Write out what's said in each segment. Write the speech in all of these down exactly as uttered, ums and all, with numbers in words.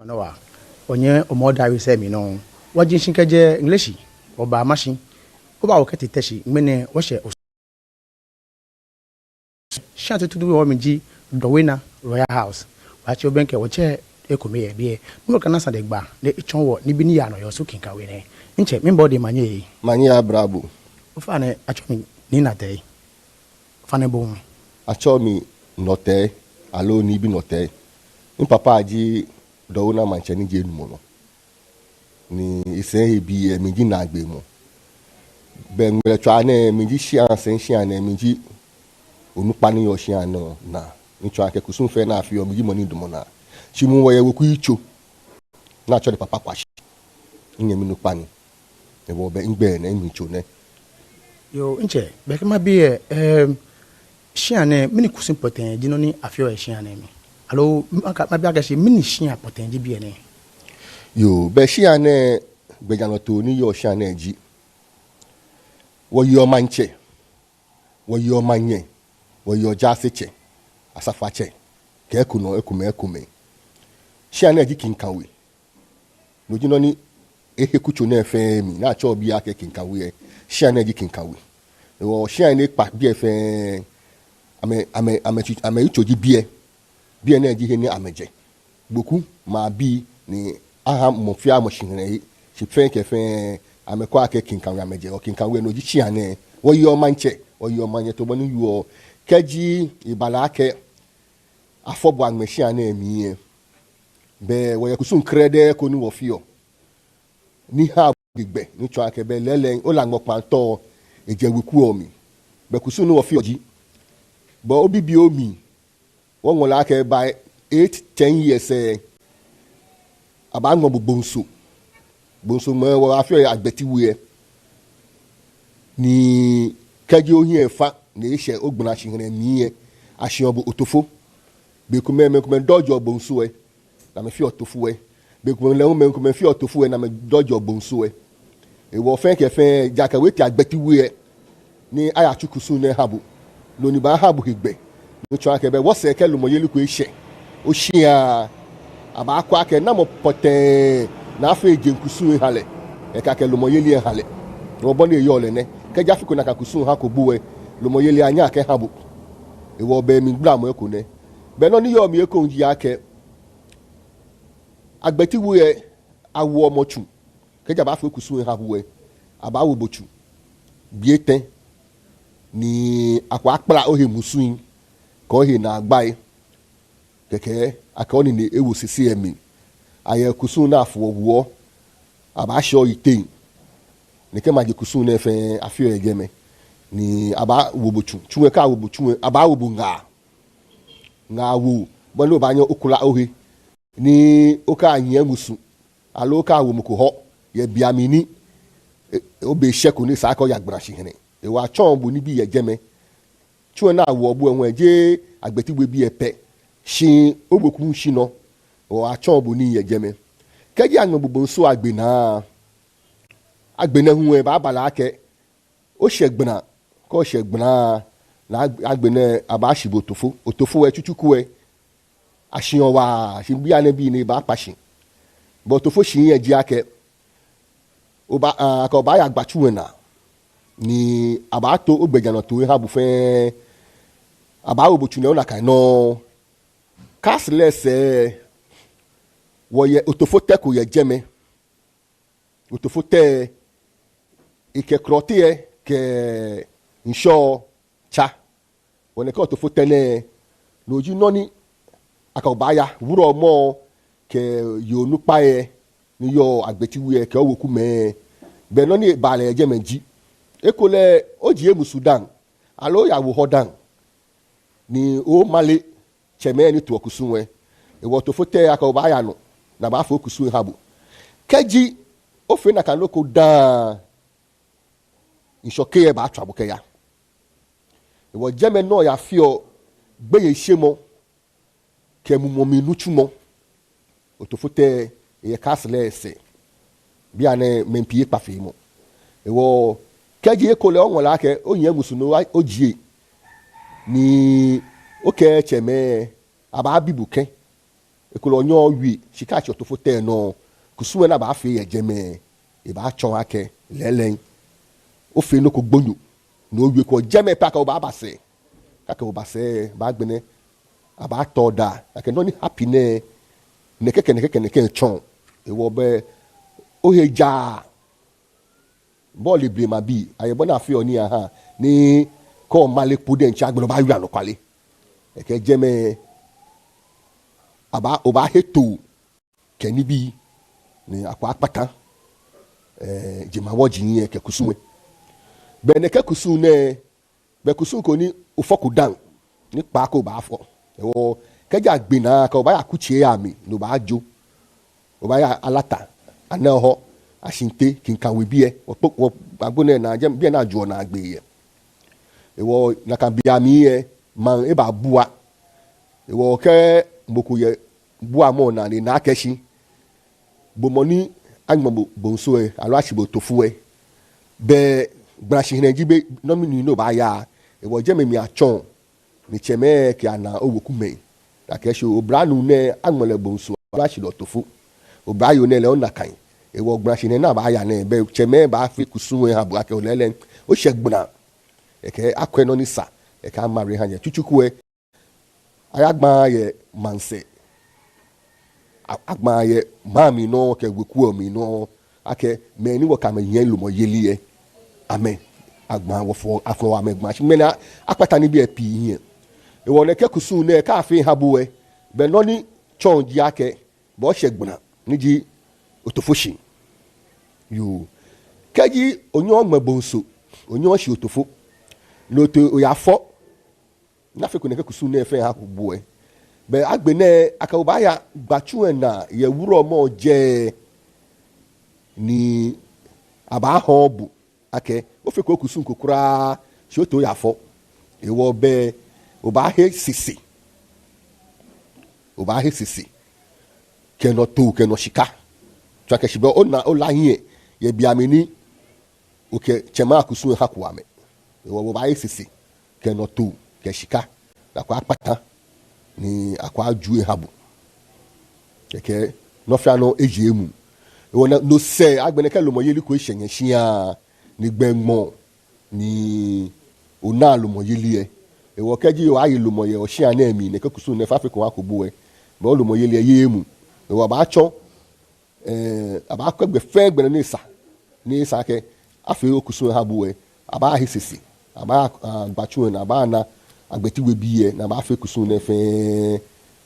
Noah, onyɛ omɔ da wisɛ mi nɔ. Wɔji shi kɛjɛ Ŋleshi, wɔba Mashi, wɔba wɔkɛtee Teshie, ŋmɛnɛ wɔshɛ Osu. Shia tuuntu ni wɔmli ji Dowuona Royal House. Wɔtsi obɛŋkɛ wɔtsɛ ekome yɛ biɛ. Ni wɔkana sane lɛ gba, ni etsɔɔ wɔ nibii ni yaa nɔ yɛ Osu Kinkawe nɛɛ. Ntsɛ, miibo bo manye ee. Manye abla bo. Ofainɛ, atsɛɔ mi Nii Nɔtɛi. Ofainɛ bo hu? Atsɛɔ mi Nɔtɛi, aloo Nii Bi Nɔtɛi. Mipapa ji Dowuona maŋtsɛ ni ji enumɔ nɔ. Ni esɛɛ he bii lɛ, mi ji naagbee mɔ. Bɛ ŋmɛlɛtswaa nɛɛ, mi ji shia, sɛi shia nɛɛ, mi ji onukpa ni yɔɔ shia nɛɛ naa. Ni tsɔɔ akɛ kusum fɛɛ ni afeɔ, mi ji mɔ ni damɔ naa. Shi moŋ wɔyɛ weku yitso ni atsɛɔ lɛ Papa Kwashi. Minyɛmi nukpa ni. Hewɔ bɛ migbɛi nɛɛ, mitso nɛ. Yoo, ntsɛ, bɛ kɛ mabi lɛ, em, shia nɛɛ, mɛni kusum pɔtɛɛ ji nɔ ni afeɔ yɛ shia nɛɛ mli? Aloo, m-, aka-, mabi akɛ shi, mɛni shia pɔtɛɛ ji biɛ nɛɛ? Yoo, bɛ shia nɛɛ, gbɛjianɔtoo ni yɔɔ shia nɛɛ ji, wɔyeɔ maŋtsɛ, wɔyeɔ manyɛ, wɔyeɔ jaasetsɛ, asafoatsɛ, kɛ ekomɛi, ekomɛi, ekomɛi. Shia nɛɛ ji Kinkawe. No ji nɔ ni ehe kutso nɛɛ fɛɛ mli, ni atsɛɔ biɛ akɛ Kinkawe lɛ, shia nɛɛ ji Kinkawe. Hewɔ shia nɛɛ kpa biɛ fɛɛ, amɛ, amɛ, amɛtsi-, amɛyitso ji biɛ. Biɛ nɛɛ ji he ni amɛjɛ. Gboku maŋbii ni aha mɔ fɛɛ mɔ shihilɛhe. Shi fɛɛ kɛ fɛɛ, amɛkɛɔ akɛ Kinkawe amɛjɛ. Hewɔ Kinkawe no ji shia nɛɛ. Wɔyeɔ maŋtsɛ, wɔyeɔ manyɛ tamɔ bɔ ni yɔɔ. Kɛji eba lɛ akɛ afɔ bo aŋmɛ shia nɛɛ mli lɛ, bɛ wɔyɛ kusum krɛdɛɛ ko ni wɔfeɔ ni haa bo hegbɛ, ni tsɔɔ akɛ bɛ lɛɛlɛŋ, ola ŋmɔkpaŋtɔ, ejɛ weku lɛ mli. Bɛ kusum ni wɔfeɔ ji, bɛ obibioo mli, wɔŋɔ lɛ akɛ by eight, ten years lɛ, abaaŋmɔ bo gbonso. Gbonso ŋmɛɛ wɔbaafee agbɛti we lɛ. Ni kɛji ohiɛ fa ni eshɛ ogbala shihilɛ mli lɛ, ashiɔ bo otofo. Bei komɛi, mɛi komɛi dodgeɔ gbonso lɛ, ni amɛfeɔ otofo lɛ. Bei komɛi lɛ hu, mɛi komɛi feɔ otofo lɛ, ni amɛdodgeɔ gbonso lɛ. Hewɔ fɛɛ kɛ fɛɛ, ja akɛ ote agbɛti we lɛ, ni ayatsu kusum nɛɛ aha bo. No ni baaha bo hegbɛ. No tsɔɔ akɛ bɛ wɔsɛɛ kɛ lumɔyeli ko eshɛ oshia, abaakwɛ akɛ namɔ pɔtɛɛ ni afee jeŋ kusum lɛ aha lɛ, kɛkɛ akɛ lumɔyeli lɛ aha lɛ. Hewɔ bɔ ni eyɔɔ lɛ nɛ. Kɛji afeko nakai kusum hako bo lɛ, lumɔyeli anyɛɛɛ akɛha bo. Hewɔ bɛ mligbalamɔ eko nɛ. Bɛ nɔ ni yɔɔ mli ekoŋŋ ji akɛ agbɛti we lɛ, awoɔ mɔ tsu. Kɛji abaafee kusum lɛ aha bo lɛ, abaawo bo tsu gbii etɛ, ni akɛɔ akpala ohe musui kɛ ohe naagbai. Kɛkɛ akɛ onine ewo sese lɛ mli. Ayɛ kusum ni afoɔ wuɔ, abaashe oyiteŋ. Nɛkɛ maji kusum nɛɛ fɛɛ afeɔ yɛ jɛmɛ. Ni abaawo bo tsu. Tsu lɛ, kɛ awo bo tsu lɛ, abaawo bo ŋaa. Ŋaawoo, bɔ ni obaanyɛ okula ohe, ni okɛnyiɛ musu, aloo okɛwo mɔ ko hɔ yɛ beiaŋ ni, e, e, obɛ shɛko ni esa akɛ oya gbala shihilɛ. Hewɔ atsɔɔ bo nibii yɛ jɛmɛ. Tsu lɛ ni awoɔ bo lɛ hu lɛ, jeee agbɛti we biɛ pɛ, shi oweku hu shi nɔ. Hewɔ atsɔɔ bo nii yɛ jɛmɛ. Kɛji aŋmɛ bo gbonso agbe naa, agbɛnɛ hu lɛ, ebaaba lɛ akɛ oshɛ gbala, kɛ oshɛ gbala, ni ag-, agbɛnɛ abaashi bo otofo. Otofo lɛ, tsutsu ko lɛ, ashiɔ waa, shi bianɛ bii nɛɛ baakpa shi. Bɛ otofo shii lɛ ji akɛ, obaa, aa, akɛ obaaya gbatsu lɛ naa, ni abaato ogbɛjianɔtoo lɛ aha bo fɛɛ, abaawo bo tsu nɛɛ, ona akɛ nɔ. Castle lɛ sɛɛ, wɔyɛ otofo tɛ ko yɛ jɛmɛ. Otofo tɛ lɛ, ekɛ Klɔte lɛ kɛ ŋshɔ tsa. Hewɔ nɛkɛ otofo tɛ nɛɛ, no ji nɔ ni akɛ obaaya, wulɔmɔ kɛ yoo nukpa lɛ ni yɔɔ agbɛti we lɛ kɛ owekumɛi. Bɛ nɔ ni baa lɛ yɛ jɛmɛ ji, ekolɛ ojie musu dã, aloo oyawo hɔ dã, ni omale tsɛmɛi ni toɔ kusum lɛ. Hewɔ otofo tɛ lɛ, akɛ obaaya nɔ, ni abaafee kusum lɛ aha bo. Kɛji ofee nakai nɔ ko dã, ŋshɔkei lɛ baatswa bo kɛya. Hewɔ jɛmɛ nɔŋŋ oyafeɔ gbeyeishemɔ kɛ mumɔ mli nitsumɔ. Otofo tɛ lɛ, eyɛ castle lɛ sɛɛ. Bianɛ mɛi pii ekpa feemɔ. Hewɔ kɛji ekolɛ oŋɔ lɛ akɛ onyiɛ musu ni ojie, ni okɛɛ tsɛmɛi, abaabi bo kɛ̃. Ekolɛ onyɛɛɛ owie, shi kɛ ashi otofo tɛ nɔ, kusum lɛ ni abaafee yɛ jɛmɛ, ebaatsɔɔ akɛ lɛɛlɛŋ, ofee nɔ ko gbonyo, ni owie ko jɛmɛ pɛ akɛ obaaba sɛɛ. Kɛ akɛ oba sɛɛ, agbɛnɛ abaatɔ daa akɛ nɔ ni happen nɛɛ, nɛkɛ kɛ nɛkɛ kɛ nɛkɛ tsɔɔ. Hewɔ bɛ ohe ja. Bo ole blemabii, ayɛ bɔ ni afeɔ nii ahaa, ni kɛ omale po diɛŋtsɛ agbɛnɛ obaawie anɔkwale. Ekɛ jɛmɛ, abaa, obaahe too kɛ nibii, ni akwa akpata, eh, jemawɔji lɛ kɛ kusum lɛ. Bɛ nɛkɛ kusum nɛɛ, bɛ kusum ko ni ofɔko dã, ni kpaako obaafɔ. Hewɔ kɛji agbe naa, kɛ obaaya akutsei amli, ni obaajo. Obaaya Alata, Anɛhɔ, Ashinte, Kinkawe biɛ, wɔkpo, wɔ agbo nɛɛ naa jɛmɛ, biɛ ni ajoɔ naagbee yɛ. Hewɔ nakai bei amli lɛ, maŋ ebabua. Hewɔ kɛ mɔ ko yɛ buamɔ naa ni ena akɛ shi bo mɔ ni aŋmɛ bo bonso lɛ, aloo ashi bo otofo lɛ, bɛ gbalashihilɛ ji be nɔ mli ni obaaya. Hewɔ jɛmɛ mli atsɔɔ, ni tsɛmɛi kɛ anaa owekumɛi. Nakai shi oblanuu nɛɛ aŋmɛ lɛ bonso, aloo ashi lɛ otofo. Oblayoo nɛɛ lɛ ona nakai. Hewɔ gbalashihilɛ ni abaaya nɛɛ, bɛ tsɛmɛi baafee kusum lɛ aha bo akɛ olɛɛlɛŋ, oshɛ gbala. Ekɛ akwɛ nɔ ni sa, ekɛ amale aha nyɛ. Tsutsu ko lɛ, ayagba yɛ maŋsɛɛ, a-, agba yɛ maŋ mli nɔ kɛ weku lɛ mli nɔ, akɛ mɛi ni wɔkɛ amɛ yɛ lumɔyeli lɛ, amɛ, agba wɔfɔ, afɔ amɛ gbala, shi ŋmɛnɛ akpata nibii pii hiɛ. Hewɔ nɛkɛ kusum nɛɛ kɛ afee aha bo lɛ, bɛ nɔ ni tsɔɔ ji akɛ, bo oshɛ gbala, ni ji otofo shi. Yoo. Kɛji onyɛɛɛ oŋmɛ bonso, onyɛɛɛ oshi otofo, ni otee oyafɔ, ni afeko nɛkɛ kusum nɛɛ fɛɛ ahako bo lɛ, bɛ agbɛnɛ akɛ obaaya gbatsu lɛ naa yɛ wulɔmɔ jɛi, ni abaahɔɔ bo akɛ ofeko kusum ko kwraa, shi otee oyafɔ. Hewɔ bɛ obaahe sese. Obaahe sese kɛ nɔtoo kɛ nɔshika. Tsɔɔ akɛ shi bɛ ona ola hiɛ yɛ bei amli ni okɛ tsɛmɛi akusum lɛ hako amɛ. Hewɔ obaahe sese kɛ nɔtoo kɛ shika, ni akwa akpata, ni akwa ajue aha bo. Kɛkɛ nɔ fɛɛ nɔ eje emuu. Hewɔ no sɛɛ agbɛnɛ kɛ lumɔyeli ko eshɛ nyɛshia, ni gbɛ ŋmɔ, ni ona lumɔyeli lɛ. Hewɔ kɛji oyɛ lumɔ yɛ oshia nɛɛ mli, nɛkɛ kusum nɛɛ fɛɛ afeko ahako bo lɛ, bɛ olumɔyeli lɛ eyeee emuu. Hewɔ abaatsɔ, eh, abaakwɛ gbɛ fɛɛ gbɛ nɔ ni esa ni esa akɛ afee okusum lɛ aha bo lɛ, abaahe sese, abaa, ah, gbatsu lɛ naa, abaana Agbeti We bii lɛ, ni abaafee kusum nɛɛ fɛɛ,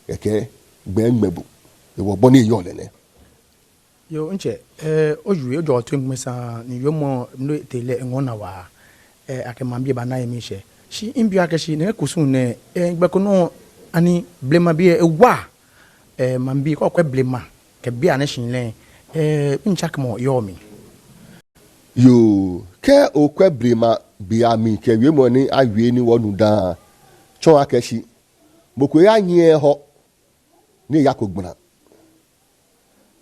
kɛkɛ gbɛ ŋmɛ bo. Hewɔ bɔ ni eyɔɔ lɛ nɛ. Yoo, ntsɛ, eh, owie, ojɔɔ toi ŋmɛ saŋŋ, ni wiemɔ ni otee lɛ eŋɔɔ minaa waa, eh, akɛ maŋbii baana yɛ mli shɛ. Shi mibi akɛ shi nɛkɛ kusum nɛɛ, eh, gbɛ ko nɔ ani blemabii lɛ ewa, eh, maŋbii, kɛ okwɛ blema kɛ bianɛ shihilɛ, eh, mɛni tsakemɔ yɔɔ mli? Yoo, kɛ okwɛ blema bei amli kɛ wiemɔ ni awie ni wɔnu dã, tsɔɔ akɛ shi mɔ ko eyanyiɛ ehɔ ni eyako gbala.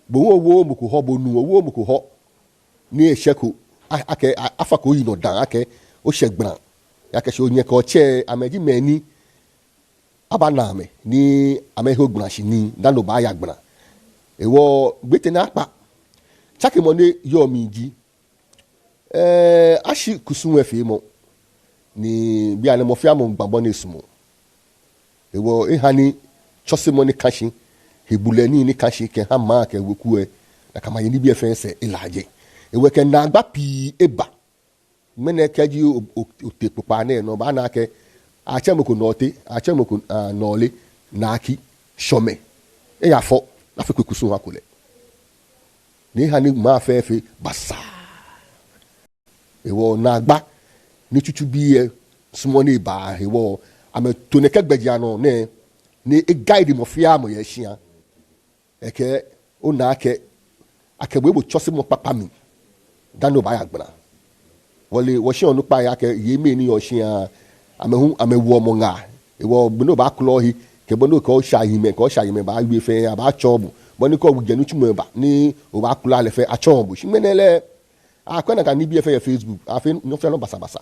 Bo hu owooo mɔ ko hɔ, bo nuu owooo mɔ ko hɔ ni eshɛko, a-, akɛ, a-, afako oyi nɔ dã akɛ oshɛ gbala. Ejaakɛ shi onyɛ kɛ otsɛ, amɛji mɛi ni abaana amɛ ni amɛhe ogbala shi nii dani obaaya gbala. Hewɔ gbii etɛ ni akpa, tsakemɔ ni yɔɔ mli ji, eh, ashi kusum lɛ feemɔ, ni bianɛ mɔ fɛɛ mɔ miigba bɔ ni esumɔɔ. Hewɔ eha ni tsɔsemɔ ni ka shi, hebulɛ nii ni ka shi kɛha maŋ kɛ weku lɛ, nakai maŋ lɛ nibii lɛ fɛɛ sɛɛ elaaje. Hewɔ kɛ naagba pii eba. Ŋmɛnɛ kɛji o-, o-, otee kpokpaa nɛɛ nɔ, obaana akɛ atsɛɔ mɔ ko Nɔɔte, atsɛɔ mɔ ko, ah, Nɔɔle, Naaki, Shɔmɛ. Eyafɔ, ni afeko kusum ahako lɛ. Ni eha ni maŋ fɛɛ fee basaa. Hewɔ naagba ni tsutsu bii lɛ sumɔɔ ni eba hewɔ, amɛto nɛkɛ gbɛjianɔ nɛɛ ni e-guide mɔ fɛɛ mɔ yɛ eshia. Ekɛ, ona akɛ, akɛ bo ebo tsɔsemɔ kpakpa mli dani obaaya gbala. Wɔle wɔshia onukpai akɛ yei mɛi ni yɔɔ shia, amɛ hu amɛwoɔ mɔ ŋaa. Hewɔ bɔ ni obaakula ohe, kɛ bɔ ni okɛ oshai amli, kɛ oshai amli baawie fɛɛ, abaatsɔɔ bo. Bɔ ni kɛ ojɛ nitsumɔ ba ni obaakula lɛ fɛɛ atsɔɔ bo. Shi ŋmɛnɛ lɛ, akwɛ nakai nibii lɛ fɛɛ yɛ Facebook, afee nɔ fɛɛ nɔ basabasa.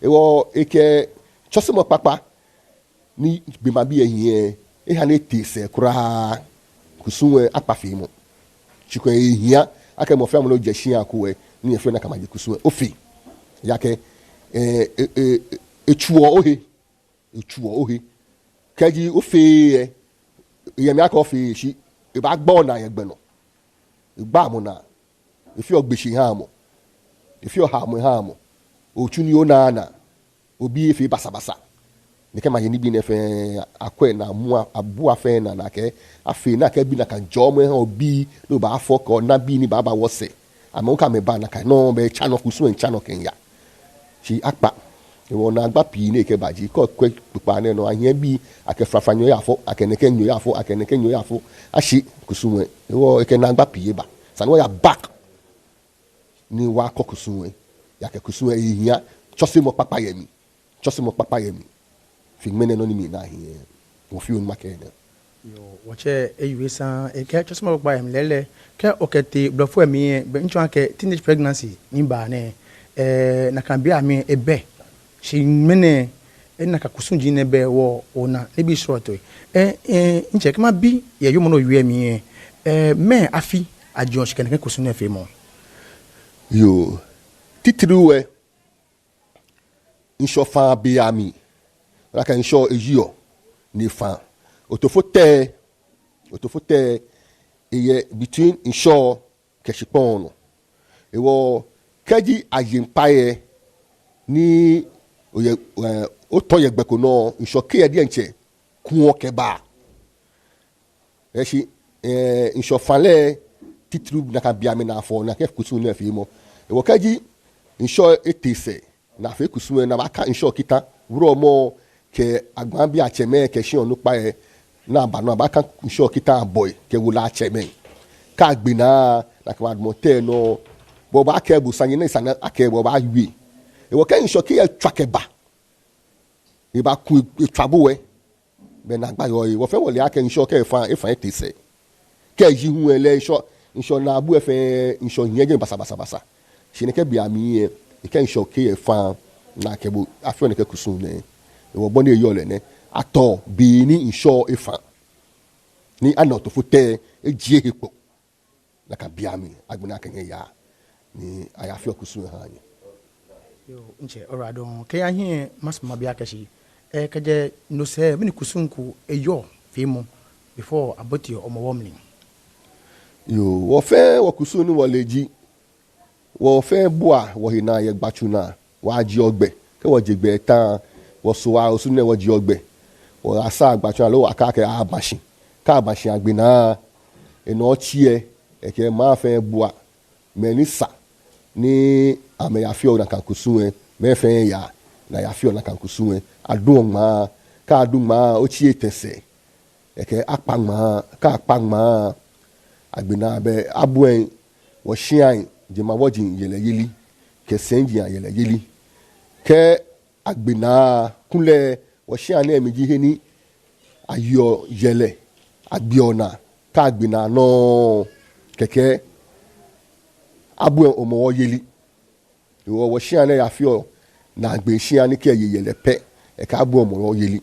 Hewɔ ekɛ tsɔsemɔ kpakpa ni blemabii lɛ hiɛ, eha ni etee sɛɛ kwraa. kusum lɛ akpa feemɔ. Shi kulɛ ehia akɛ mɔ fɛɛ mɔ ni jɛ shia ko lɛ, ni efeɔ nakai maji kusum lɛ, ofee. Ejaakɛ, eh, eh, eh, eh, etsuɔ ohe. Etsuɔ ohe. Kɛji ofeee lɛ, eyɛ mli akɛ ofeee, shi ebaagba onaa yɛ gbɛ nɔ. Egbaa mɔ naa. Efeɔ gbeshii ehaa mɔ. Efeɔ haomɔ ehaa mɔ. Otsu nii onaaa naa. Obi efee basabasa. Nɛkɛ maji nibii nɛɛ fɛɛ, akwɛ ni amua, abua fɛɛ naa ni akɛ afee ni akɛ bi nakai jɔɔmɔ aha obii ni obaafɔ kɛ onabii ni baaba wɔsɛɛ. Amɛ hu kɛ amɛba nakai nɔŋŋ, bɛ etsa nɔ, kusum lɛ miitsa nɔ kɛmiiya. Shi akpa. Hewɔ naagba pii ni ekɛba ji, kɛ okwɛ kpokpaa nɛɛ nɔ, ahiɛ bii, akɛ frafranyo yafo, akɛ nɛkɛ nyo yafo, akɛ nɛkɛ nyo yafo. Ashi kusum lɛ. Hewɔ ekɛ naagba pii eba. Esa ni wɔya back ni wɔyakɔ kusum lɛ. Ejaakɛ kusum lɛ ehia. Tsɔsemɔ kpakpa yɛ mli. Tsɔsemɔ kpakpa yɛ mli. Fe ŋmɛnɛ nɔ ni mina hiɛ. Wɔfeɔ ni makɛɛ nɛ. Yoo, wɔtsɛ ewie saŋŋ, ekɛɛ tsɔsemɔ kpakpa yɛ mli lɛɛlɛŋ. Kɛ okɛtee blɔfo lɛ mli lɛ, bɛ mitsɔɔ akɛ teenage pregnancy ni ba nɛɛ, eh, nakai bei amli lɛ ebɛ. Shi ŋmɛnɛ, eh, nakai kusumii nɛɛ bɛ wɔ, ona nibii srɔtoi. Eh, eh, mitsɛ, kɛ mabi yɛ wiemɔ ni owie lɛ mli lɛ, eh, mɛɛ afi ajieɔ shi kɛ nɛkɛ kusum nɛɛ feemɔ? Yoo, titri lɛ, ŋshɔ faa bei amli. Nakai ŋshɔ eyiɔ ni efaa. Otofo tɛ, otofo tɛ, eyɛ between ŋshɔ kɛ shikpɔŋ nɔ. Hewɔ kɛji aye ŋkpai lɛ ni oyɛ, eh, otɔ yɛ gbɛ ko nɔ, ŋshɔ kɛ yɛ diɛŋtsɛ kuɔ kɛbaa. Eshi, eh, ŋshɔ falɛ titri nakai bei amli ni afɔɔ nakai kusum nɛɛ feemɔ. Hewɔ kɛji ŋshɔ etee sɛɛ ni afee kusum lɛ, ni abaaka ŋshɔ kita, wulɔmɔ kɛ agbaabii atsɛmɛi kɛ shia onukpai lɛ, ni aba nɔ abaaka ŋshɔ kita abɔi kɛ wolɛiatsɛmɛi. Kɛ agbe naa, nakai maŋ damɔ tɛ nɔ, bɔ ni abaakɛɛ bo, sane ni esa ni akɛɛ bo, obaawie. Hewɔ kɛ ŋshɔ kɛ etswa kɛba, ebaku etswa bo lɛ, bɛ naagba yɔɔ he. Wɔ fɛɛ wɔle akɛ ŋshɔ kɛ efã, efã etee sɛɛ. Kɛ eji hu lɛ, ŋshɔ, ŋshɔ naabu lɛ fɛɛ, ŋshɔ hiɛ jɛmɛ basabasabasa. Shi nɛkɛ bei amli lɛ, kɛ ŋshɔ kɛ efã, ni akɛ bo afeɔ nɛkɛ kusum nɛɛ. Hewɔ bɔ ni eyɔɔ lɛ nɛ, atɔ be ni ŋshɔ efã. Ni ana otofo tɛ, ejie ehe kpo. Nakai bei amli, agbɛnɛ akɛ nyɛ yaa, ni ayafeɔ kusum lɛ ahaa nyɛ. Yoo, mitsɛ, oyiwaladɔŋŋ. Kɛya hiɛ, masumɔ mabi akɛ shi, eh, kɛjɛ no sɛɛ, mɛni kusum ko eyɔɔ feemɔ before aboteɔ Hɔmɔwɔ mli? Yoo, wɔ fɛɛ wɔ kusum ni wɔle ji, wɔ fɛɛ bua wɔhe naa yɛ gbatsu naa. Wɔjieɔ gbɛ. Kɛ wɔje gbɛ eta, wɔsoɔ Osu nɛɛ wɔjieɔ gbɛ. Wɔsaa gbatsu naa loo wɔkɛɛ akɛ aba shi. Kɛ aba shi agbe naa, enɔ tsi lɛ, ekɛ maŋ fɛɛ bua. Mɛi ni sa ni amɛyafeɔ nakai kusum lɛ, mɛi fɛɛ yaa ni ayafeɔ nakai kusum lɛ. Aduɔ ŋmaa, kɛ adu ŋmaa, otsi etɛ sɛɛ. Ekɛ akpa ŋmaa, kɛ akpa ŋmaa, agbe naa bɛ abuɛŋ wɔshiai jemawɔji yɛlɛyeli, kɛ sɛiji ayɛlɛyeli. Kɛ agbe naa kulɛ wɔshia nɛɛ mli ji he ni ayeɔ yɛlɛ, agbeɔ naa, kɛ agbe naa nɔŋŋ kɛkɛ abuɛŋ Hɔmɔwɔ yeli. Hewɔ wɔshia nɛɛ yafeɔ naagbee shia ni kɛ eye yɛlɛ pɛ, ekɛ abuɛŋ Hɔmɔwɔ yeli.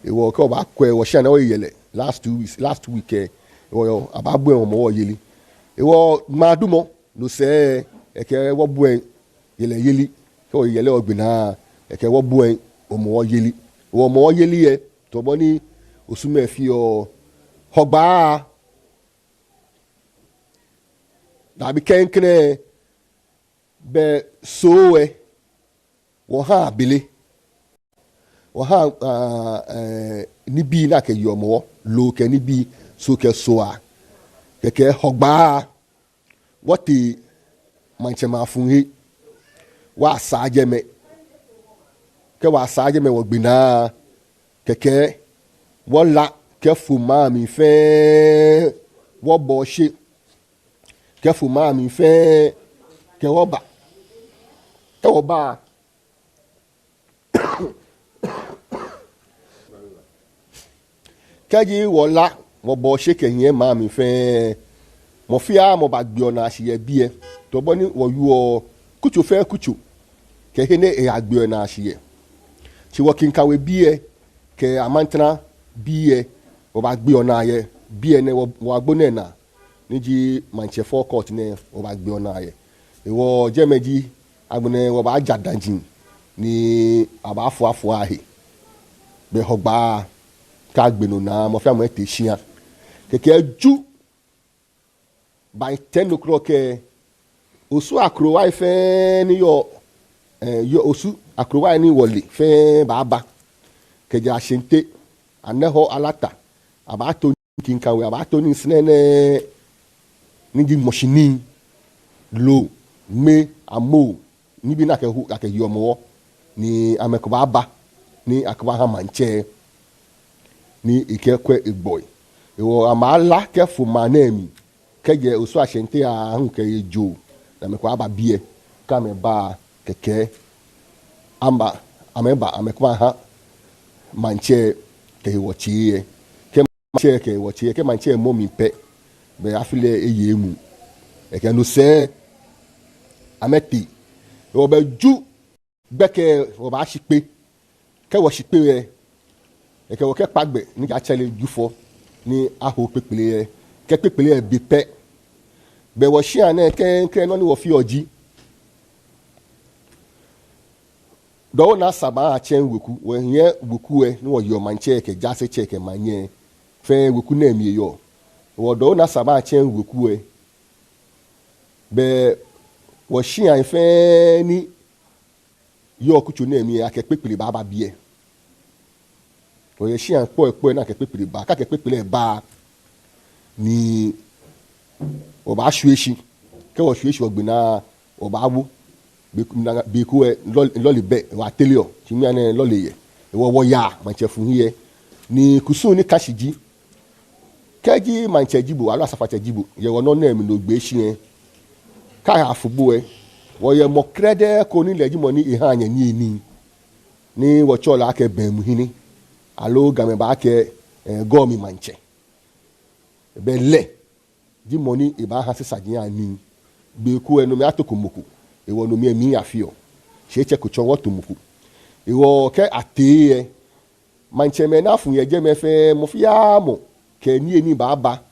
Hewɔ kɛ obaakwɛ wɔshia nɛɛ wɔye yɛlɛ last two weeks, last week lɛ, hewɔ abaabuɛŋ Hɔmɔwɔ yeli. Hewɔ ŋmaadumɔ, no sɛɛ, ekɛ wɔbuɛŋ yɛlɛyeli. Kɛ wɔye yɛlɛ wɔgbe naa, ekɛ wɔbuɛŋ Hɔmɔwɔ yeli. Hewɔ Hɔmɔwɔ yeli lɛ, tamɔ bɔ ni Osumɛi feɔ, Hɔgbaa, dabi, klɛŋklɛŋ, bɛ Soo lɛ, wɔhaa abele. Wɔhaa, ah, eh, nibii ni akɛyeɔ Hɔmɔwɔ, loo kɛ nibii, Soo kɛ Sohaa. Kɛkɛ Hɔgbaa, wɔtee maŋtsɛ Maafuŋ he, wɔyasaa jɛmɛ. Kɛ wɔyasaa jɛmɛ wɔgbe naa, kɛkɛ wɔla kɛfo maŋ mli fɛɛ, wɔbɔ oshe kɛfo maŋ mli fɛɛ, kɛ wɔba. Kɛ wɔba, kɛji wɔla, wɔbɔ oshe kɛnyiɛ maŋ mli fɛɛ, mɔ fɛɛ mɔ baagbeɔ naa shi yɛ biɛ. Tamɔ bɔ ni wɔyɔɔ, kutso fɛɛ kutso kɛ he ni eyagbeɔ naa shi yɛ. Shi wɔ Kinkawe biɛ kɛ Amantra biɛ, wɔbaagbeɔ naa yɛ biɛ nɛɛ wɔ, wɔ agbo nɛɛ naa, ni ji maŋtsɛ forecourt nɛɛ, wɔbaagbeɔ naa yɛ. Hewɔ jɛmɛ ji, agbɛnɛ wɔbaaja daŋ jin, ni abaafua fua he. Bɛ Hɔgbaa, kɛ agbe no naa, mɔ fɛɛ mɔ etee shia. Kɛkɛ Ju, by ten o'clock lɛ, Osu akrowai fɛɛ ni yɔɔ, eh, yɔɔ Osu akrowai ni wɔle fɛɛ baaba. Kɛjɛ Ashante, Anɛhɔ, Alata, abaato nii, kinkawe, abaato nii, sɛnɛ nɛɛ, ni ji ŋmɔshi nii, loo, ŋme, amo, nibii ni akɛhu, akɛyeɔ Hɔmɔwɔ, ni amɛkɛbaaba, ni akɛbaha maŋtsɛ, ni ekɛkwɛ egbɔi. Hewɔ amɛbaala kɛfo maŋ nɛɛ mli, kɛjɛ Osu Ashante aahu kɛye Joo, ni amɛkɛbaaba biɛ, kɛ amɛba kɛkɛ, amɛba, amɛba, amɛkɛbaha maŋtsɛ kɛ hewɔ tsei lɛ. Kɛ maŋtsɛ kɛ hewɔ tsei lɛ, kɛ maŋtsɛ mɔ mli pɛ, bɛ afi lɛ eye emuu. Kɛkɛ no sɛɛ, amɛtee. Hewɔ bɛ Ju gbɛkɛ wɔbaashi kpe. Kɛ wɔshi kpe lɛ, kɛkɛ wɔkɛkpa gbɛ ni ja tsɛre Jufɔ ni aho kpekple lɛ. Kɛ kpekple lɛ be pɛ, bɛ wɔshia nɛɛ klɛŋklɛŋ nɔ ni wɔfeɔ ji, Dɔwona Saban Akyem weku, wɔhiɛ weku lɛ ni wɔyeɔ maŋtsɛ kɛ jaasetsɛ kɛ manyɛ fɛɛ weku nɛɛ mli eyɔɔ. Hewɔ Dɔwona Saban Akyem weku lɛ, bɛ wɔshiai fɛɛ ni yɔɔ akutso nɛɛ mli lɛ, akɛ kpekple baaba biɛ. Wɔyɛ shiai kpɔi kpɔi ni akɛ kpekple baa, kɛ akɛ kpekple lɛ ba ni wɔbaashwie shi. Kɛ wɔshwie shi wɔgbe naa wɔbaawo. Be, na, be ko lɛ lɔle, lɔle bɛ, wɔtee lɛ ɔ, shi mia nɛɛ lɔle yɛ. Hewɔ wɔyaa maŋtsɛ fuu hiɛ. Ni kusum ni ka shi ji, kɛji maŋtsɛ ji bo, aloo asafoatsɛ ji bo, yɛ wɔnɔ nɛɛ mli ni ogbe shi lɛ, kɛ afo bo lɛ, wɔyɛ mɔ krɛdɛɛ ko ni lɛ ji mɔ ni ehaa nyɛ niyenii. Ni wɔtsɛɔ lɛ akɛ Bɛŋmuhene, aloo Gamɛi baakɛɛ, eh, Gɔɔmi maŋtsɛ. Bɛ lɛ ji mɔ ni ebaaha sisai lɛ anii. Be ko lɛ no mli atoko mɔ ko, hewɔ no mli lɛ miyafeɔ. Shi etsɛko tsɔ wɔto mɔ ko. Hewɔ kɛ atee lɛ, maŋtsɛmɛi ni afu yɛ jɛmɛ fɛɛ, mɔ fɛɛ mɔ kɛ niyenii baaba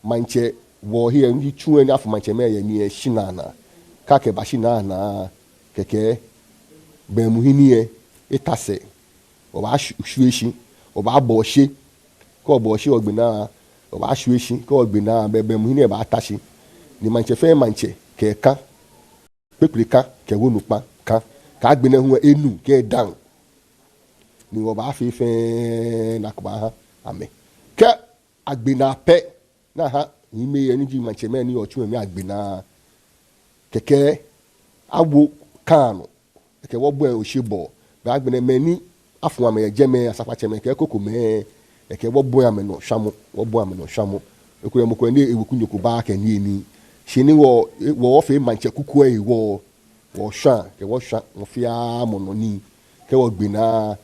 maŋtsɛ wɔhe lɛ, ni tsu lɛ ni afu maŋtsɛmɛi yɛ mli lɛ shinaa naa. Kɛ akɛba shinaa naa, kɛkɛ Bɛŋmuhene lɛ eta sɛɛ. Wɔbaashwie shi, wɔbaabɔ oshe. Kɛ wɔbɔ oshe wɔgbe naa, wɔbaashwie shi. Kɛ wɔgbe naa, bɛ Bɛŋmuhene lɛ baata shi. Ni maŋtsɛ fɛɛ maŋtsɛ kɛ ekã, kpekple kã kɛ wonu kpã kã, kɛ agbɛnɛ hu lɛ enu kɛ dãa. Ni wɔbaafee fɛɛ ni akɛbaaha amɛ. Kɛ agbe naa pɛ, ni aha hiimɛi lɛ ni ji maŋtsɛmɛi ni yɔɔ tsu lɛ mli agbe naa, kɛkɛ awo kã nɔ, kɛkɛ wɔbɔi oshebɔɔ. Bɛ agbɛnɛ mɛi ni afu amɛ yɛ jɛmɛ, asafoatsɛmɛi kɛ krokomɛi, kɛkɛ wɔbɔi amɛnɔ shwamɔ, wɔbɔi amɛnɔ shwamɔ. Ekolɛ mɔ ko ni ewekunyo ko baaa kɛ niyenii. Shi ni wɔ, wɔ, wɔfee maŋtsɛ kuku lɛ hewɔ, wɔshwaa, kɛ wɔshwa mɔ fɛɛ mɔ nɔ nii. Kɛ wɔgbe naa,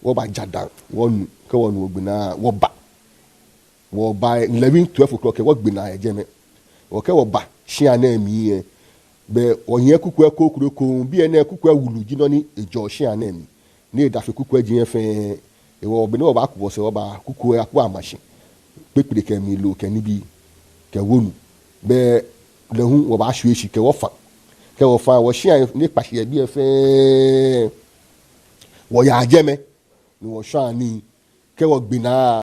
wɔbaaja dãa, wɔnu, kɛ wɔnu wɔgbe naa, wɔba. Wɔba eleven, twelve o'clock lɛ, wɔgbe naa yɛ jɛmɛ. Hewɔ kɛ wɔba shia nɛɛ mli lɛ, bɛ wɔhiɛ kuku lɛ kroko ekoŋŋ, biɛ nɛɛ kuku lɛ wulu ji nɔ ni ejɛɔ shia nɛɛ mli. Ni eda fe kuku lɛ ji nyɛ fɛɛ. Hewɔ be ni wɔbaaku wɔsɛɛ wɔba, kuku lɛ aku ama shi. Kpekple kɛ mliloo kɛ nibii kɛ wonu. Bɛ lɛ hu wɔbaashwie shi kɛ wɔfã. Kɛ wɔfã, wɔshiai ni kpa shi yɛ biɛ fɛɛ, wɔyaa jɛmɛ ni wɔshwaa nii. Kɛ wɔgbe naa,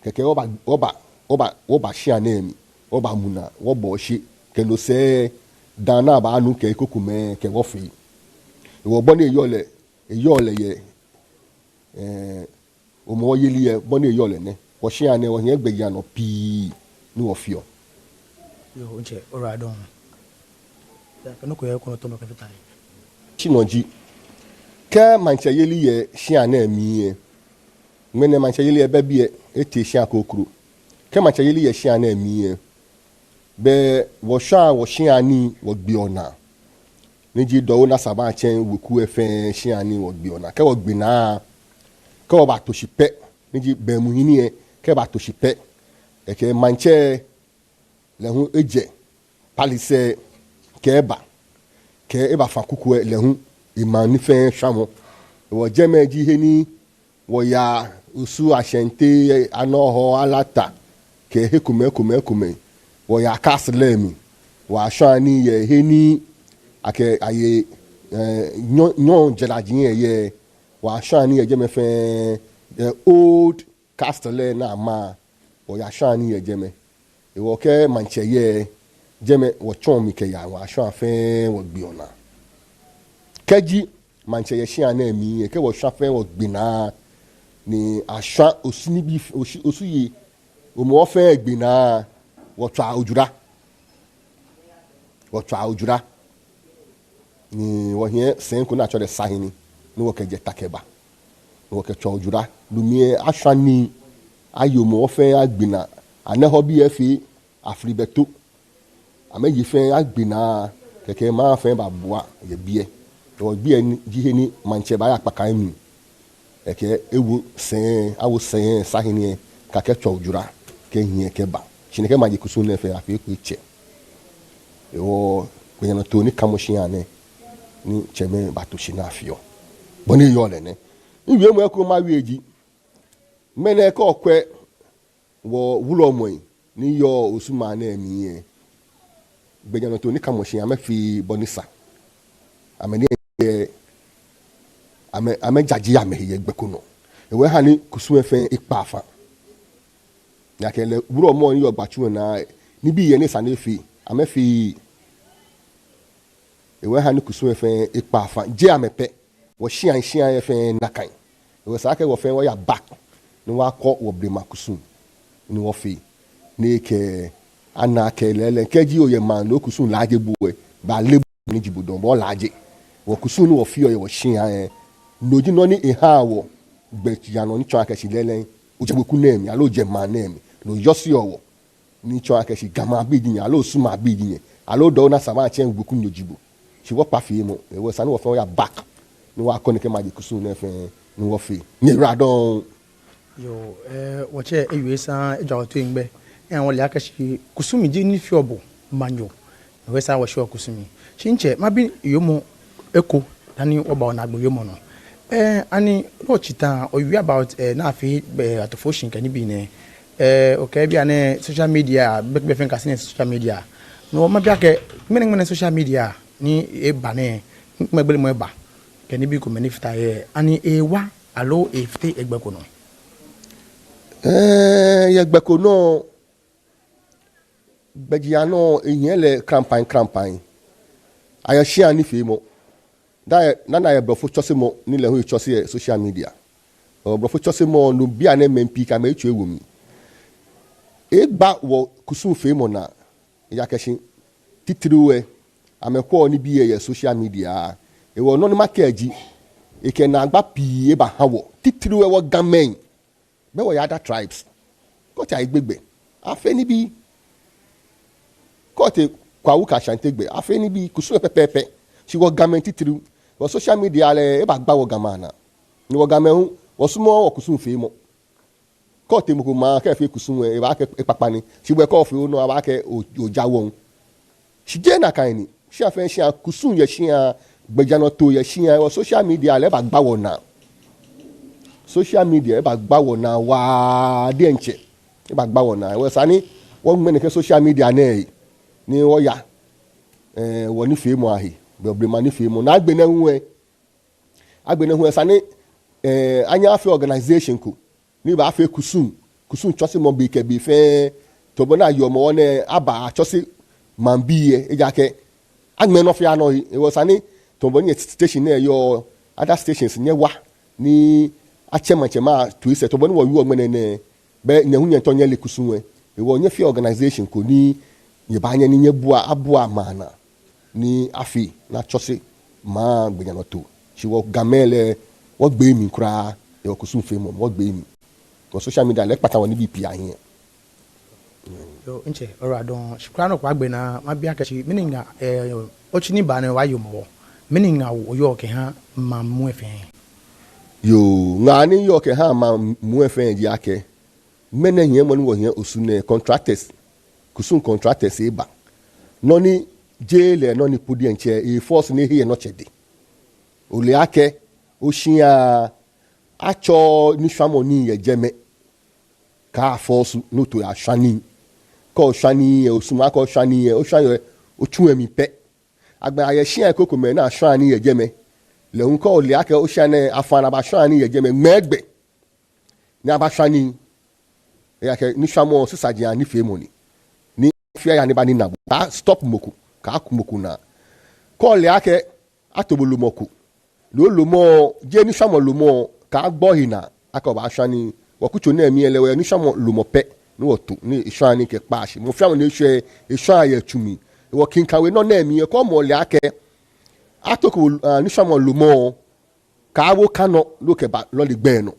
kɛkɛ wɔba, wɔba, wɔba, wɔba shia nɛɛ mli, wɔbamu naa, wɔbɔ oshe, kɛ no sɛɛ, dãa ni abaanu kɛ krokomɛi kɛ wɔfee. Hewɔ bɔ ni eyɔɔ lɛ, eyɔɔ lɛ yɛ, eh, Hɔmɔwɔ yeli lɛ, bɔ ni eyɔɔ lɛ nɛ. Wɔshia nɛɛ wɔhiɛ gbɛjianɔ pii ni wɔfeɔ. Yoo, otsɛ, ora dɔŋŋ. Ya, kɛ nɔ ko yɛ ko nɔ tɔmɔ kɛ fita lɛ. Shi nɔ ji, kɛ maŋtsɛyeli yɛ shia nɛɛ mli lɛ, ŋmɛnɛ maŋtsɛyeli lɛ bɛ biɛ, etee shia kroko. Kɛ maŋtsɛyeli yɛ shia nɛɛ mli lɛ, bɛ wɔshwaa wɔshia nii wɔgbeɔ naa. Ni ji Dɔwona Saban Akyem weku lɛ fɛɛ shia nii wɔgbeɔ naa. Kɛ wɔgbe naa, kɛ wɔbato shi pɛ, ni ji Bɛŋmuhene lɛ, kɛ ebato shi pɛ, ekɛ maŋtsɛ lɛ hu ejɛ palace lɛ kɛba, kɛ ebafã kuku lɛ, lɛ hu emaŋ nii fɛɛ shwamɔ. Hewɔ jɛmɛ ji he ni wɔyaa Osu, Ashante, Anɔhɔ, Alata, kɛ he komɛi komɛi komɛi. Wɔya castle lɛ mli, wɔyashwaa nii yɛ he ni akɛɛ aye, eh, nyɔŋ, nyɔŋ jaraji yɛ, yɛ, wɔyashwaa nii yɛ jɛmɛ fɛɛ, eh, old castle lɛ ni ama, wɔyashwaa nii yɛ jɛmɛ. Hewɔ kɛ maŋtsɛ yɛ jɛmɛ, wɔtsɔɔ mli kɛyaa, wɔyashwaa fɛɛ wɔgbeɔ naa. Kɛji maŋtsɛ yɛ shia nɛɛ mli lɛ, kɛ wɔshwa fɛɛ wɔgbe naa, ni ashwa Osu nibii, Osu, Osu yei, Hɔmɔwɔ fɛɛ gbe naa, wɔtswaa ojura. Wɔtswaa ojura. Ni wɔhiɛ sɛi ko ni atsɛɔ lɛ sahene, ni wɔkɛjɛ ta kɛba, ni wɔkɛtswa ojura. No mli lɛ ashwa nii, aye Hɔmɔwɔ fɛɛ agbe naa, Anɛhɔ bii lɛ fɛɛ afri bɛ to. Amɛyi fɛɛ agbe naa, kɛkɛ maŋ fɛɛ babua yɛ biɛ. Hewɔ biɛ ni ji he ni maŋtsɛ baaya kpakai mli. Ekɛ ewo sɛi, awo sɛi, sahene lɛ, kɛkɛ tswa ojura, kɛ hiɛ kɛba. Shi nɛkɛ maji kusum nɛɛ fɛɛ afee eko etsɛ. Hewɔ gbɛjianɔtoo ni kamɔ shia nɛɛ, ni tsɛmɛi bato shi ni afeɔ. Bɔ ni eyɔɔ lɛ nɛ. Miwiemɔ eko mawie ji, ŋmɛnɛ kɛ okwɛ wɔ wulɔmɛi ni yɔɔ Osu maŋ nɛɛ mli lɛ, gbɛjianɔtoo ni kamɔ shi amɛfeee bɔ ni sa. Amɛ ni yɛ, amɛ, amɛjaje amɛhe yɛ gbɛ ko nɔ. Hewɔ eha ni kusum lɛ fɛɛ ekpa afa. Ni akɛ lɛ wulɔmɔ ni yɔɔ gbatsu lɛ naa, nibii yɛ ni esa ni efee, amɛfeee. Hewɔ eha ni kusum lɛ fɛɛ ekpa afa. Jeee amɛ pɛ. Wɔshiai shiai lɛ fɛɛ nakai. Hewɔ esa akɛ wɔ fɛɛ wɔya back ni wɔyakɔ wɔblema kusum ni wɔfee. Ni kɛ ana akɛ lɛɛlɛŋ kɛji oyɛ maŋ ni okusum laaje bo lɛ, baale bo ni ji bo dɔŋŋ, bo olaaje. Wɔkusum ni wɔfeɔ yɛ wɔshiai lɛ, no ji nɔ ni ehaa wɔ gbɛjianɔ ni tsɔɔ akɛ shi lɛɛlɛŋ ojɛ weku nɛɛ mli, aloo ojɛ maŋ nɛɛ mli, ni oyɔseɔ wɔ. Ni tsɔɔ akɛ shi Ga maŋ bi ji nyɛ, aloo Osu maŋ bi ji nyɛ, aloo dɔɔ na saba atsɛ weku ni ji bo. Shi wɔkpa feemɔ, hewɔ esa ni wɔ fɛɛ wɔya back ni wɔyakɔ nɛkɛ maji kusum nɛɛ fɛɛ ni wɔfee. Nyɛyiwaladɔŋŋ. Yoo, eh, wɔtsɛ ewie saŋŋ, ejwa wɔtoiŋ gbɛ. Eha wɔle akɛ shi kusum ji nɔ ni feɔ bo maŋnyo. Hewɔ esa wɔshiɔ kusum. Shi ntsɛ, mabi wiemɔ eko dani wɔba wɔnaagbee wiemɔ nɔ. Eh, ani no otsi ta, owie about, eh, ni afee, eh, atofo shi kɛ nibii nɛɛ. Eh, okɛɛ bianɛ social media, be, be fɛɛ akase nɛɛ social media. No mabi akɛ, ŋmɛnɛ ŋmɛnɛ social media ni eba nɛɛ, ŋmɛnɛ gbele mɔ eba, kɛ nibii komɛi ni fata he, ani ewa, aloo efite yɛ gbɛ ko nɔ? Eh, yɛ gbɛ ko nɔ, gbɛjianɔ lɛ ehiɛ lɛ krampaŋ krampaŋ. Ayɛ shia nifeemɔ. Daa yɛ, nana yɛ blɔfo tsɔsemɔ ni lɛ hu etsɔse yɛ social media. Ɔ, blɔfo tsɔsemɔ nɔ bianɛ mɛi pii kɛ amɛyitso ewo mli. Egba wɔkusum feemɔ naa, ejaakɛ shi titri lɛ, amɛkwɛɔ nibii lɛ yɛ social media. Hewɔ nɔ ni makɛɛ ji, ekɛ naagba pii ebaha wɔ. Titri lɛ wɔ Gamɛi. Be wɔyɛ other tribes. Kɛ otee Ayigbe gbɛ, afeɔ nibii. Kɛ otee Kwawu kɛ Ashanti gbɛ, afeɔ nibii, kusum lɛ pɛpɛɛpɛ. Shi wɔ Gamɛi titri, wɔ social media lɛ, ebagba wɔ Gamɛi anaa. Ni wɔ Gamɛi hu, wɔsumɔɔɔ wɔkusum feemɔ. Kɛ otee mɔ ko maŋ, kɛ efee kusum lɛ, ebaakɛɛ ekpakpa ni. Shi bo kɛ ofee onɔ, abaakɛɛ o, oja wɔŋ. Shi jeee nakai ni. Shia fɛɛ shia, kusum yɛ shia, gbɛjianɔtoo yɛ shia, hewɔ social media lɛ ebagba wɔnaa. Social media ebagba wɔnaa waa diɛŋtsɛ. Ebagba wɔnaa. Hewɔ esa ni wɔŋmɛ nɛkɛ social media nɛɛ he, ni wɔya, eh, wɔnifeemɔ ahe, blema nifeemɔ. Ni agbɛnɛ hu lɛ, agbɛnɛ hu lɛ esa ni, eh, anyɛ afee organization ko ni baafee kusum, kusum tsɔsemɔ be kɛ be fɛɛ, tamɔ bɔ ni ayeɔ Hɔmɔwɔ nɛɛ, abaatsɔse maŋbii lɛ, ejaakɛ aŋmɛɛ nɔ fɛɛ nɔ he. Hewɔ esa ni tamɔ bɔ ni nyɛ station nɛɛ yɔɔ, other stations nyɛwa ni atsɛ maŋtsɛmɛi ato esɛɛ, tamɔ bɔ ni wɔwieɔ ŋmɛnɛ nɛɛ, be nyɛ hu nyɛtɔ nyɛle kusum lɛ. Hewɔ nyɛfea organization ko ni nyɛbaanyɛ ni nyɛbua, abua maŋ anaa ni afee ni atsɔse maŋ gbɛjianɔtoo. Shi wɔ Gamɛi lɛ, wɔgbee mli kwraa, yɛ wɔkusum feemɔ, wɔgbee mli. Wɔ social media lɛ ekpata wɔnibii pii ahiɛ. Yoo, ntsɛ, oyiwaladɔŋŋ, shi kwraa nɔ ko agbe naa, mabi akɛ shi, mɛni ŋaa, eh, otsi ni ba nɛɛ obaye Hɔmɔwɔ, mɛni ŋaawoo oyɔɔ kɛha maŋ muu lɛ fɛɛ? Yoo, ŋaa ni miyɔɔ kɛha maŋ muu lɛ fɛɛ ji akɛ, ŋmɛnɛ hiɛmɔ ni wɔhiɛ Osu nɛɛ, contractors, kusum contractors eba. Nɔ ni jeee lɛ nɔ ni po diɛŋtsɛ, e-force ni ehe yɛ nɔtsɛ dɛŋ. Ole akɛ, oshia, atsɔɔɔ nishwamɔ nii yɛ jɛmɛ. kaafɔsu ni oto oyashwa nii. Kɛ oshwa nii lɛ, osumɔɔ akɛ oshwa nii lɛ, oshwa yɛ otsu lɛ mli pɛ. Agbɛnɛ ayɛ shiai krokomɛi ni ashwaa nii yɛ jɛmɛ. Lɛ hu kɛ ole akɛ oshia nɛɛ afaaa ni abashwaa nii yɛ jɛmɛ, ŋmɛɛ gbɛ ni abashwa nii. Ejaakɛ nishwamɔ, sisaji anifeemɔ ni. Ni fɛɛ aya ni eba nina bo. Kaastop mɔ ko, kaaku mɔ ko naa. Kɛ ole akɛ ato bo lumɔ ko, loo lumɔ lɛ jeee nishwamɔ lumɔ, kaagba ohe naa akɛ obaashwa nii. Wɔkutso nɛɛ mli lɛ, wɔyɛ nishwamɔ lumɔ pɛ ni wɔto, ni eshwaa nii kɛkpaa shi. Mɔ fɛɛ mɔ ni eshwɛ, eshwaa yɛ tsu mli. Wɔ Kinkawe nɔ nɛɛ mli lɛ, kɛ mɔ le akɛ atoko, ah, nishwamɔ lumɔ, kaawo ka nɔ ni okɛba lɔle gbɛ nɔ.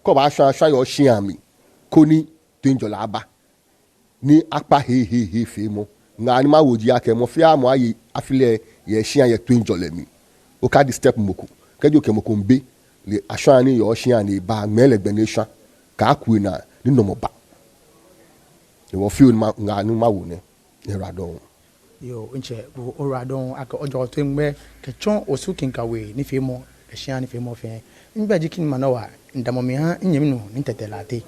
Kɛ obaashwa, shwa yɛ oshia mli, koni toiŋjɔlɛ aba, ni akpa he he he feemɔ. Ŋaa ni mawo ji akɛ mɔ fɛɛ mɔ aye afi lɛ yɛ eshia yɛ toiŋjɔlɛ mli. Okaadisturb mɔ ko. Kɛji okɛ mɔ ko miibe lɛ, ashwaa nii yɛ oshia ni eba, ŋmɛɛ lɛ gbɛ ni eshwa. Kaaku enaa ni nɔmɔ ba. Hewɔ fioo ni ma, ŋaa ni mawo nɛ. Oyiwaladɔŋŋ. Yoo, ntsɛ, bo oyiwaladɔŋŋ akɛ ojɔɔ toiŋjɔlɛ kɛtsɔ Osu Kinkawe nifeemɔ, eshia nifeemɔ fɛɛ. Migbɛi ji King Manoa, midamɔ mli miha minyɛminuu Nii Tɛtɛ Lartey.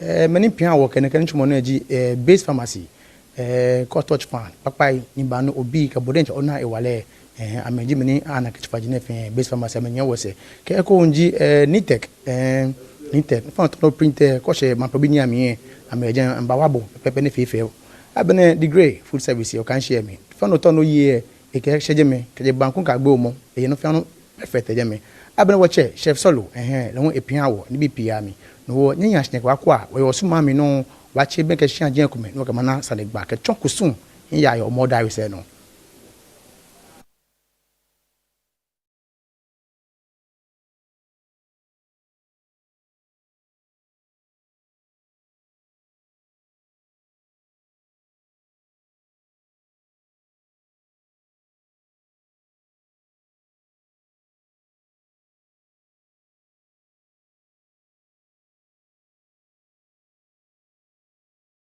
Eh, mɛi ni piaa wɔ kɛ nɛkɛ nitsumɔ nɛɛ ji, eh, Base Pharmacy, eh, kɛ otouch fan kpakpai ni baaha obi kɛ bo diɛŋtsɛ ona hewalɛ, eh, amɛji mɛi ni ana kɛ tsofa ji nɛɛ fɛɛ, Base Pharmacy, amɛnyiɛ wɔsɛɛ. Kɛ eko hu ji, eh, Nitec, eh, Nitec, ofainɛ otao ni oprint lɛ, kɛ oshɛ Mamprobi-Nii amli lɛ, amɛyɛ jɛmɛ, amɛbaawa bo pɛpɛɛpɛ ni efee fɛo. Agbɛnɛ The Grey Food Service, Ɔkanshi mli. Ofainɛ otao ni oye lɛ, ekɛshɛ jɛmɛ, kɛjɛ banku kɛyagbe omɔ, eyɛ nɔ fɛɛ nɔ perfect yɛ jɛmɛ. Agbɛnɛ wɔtsɛ, Chef Solo, ɛhɛɛ, lɛ hu epia wɔ nibii pii amli. No hewɔ nyɛya shi nyɛkɛbakɔ, wɔyɛ Osu maŋ mli nɔŋŋ, wɔbaatse bɛŋkɛ shia jɛmɛ kome, ni wɔkɛmana sanegba kɛtsɔ kusum ni yaa yɛ Hɔmɔwɔ Diaries lɛ nɔ.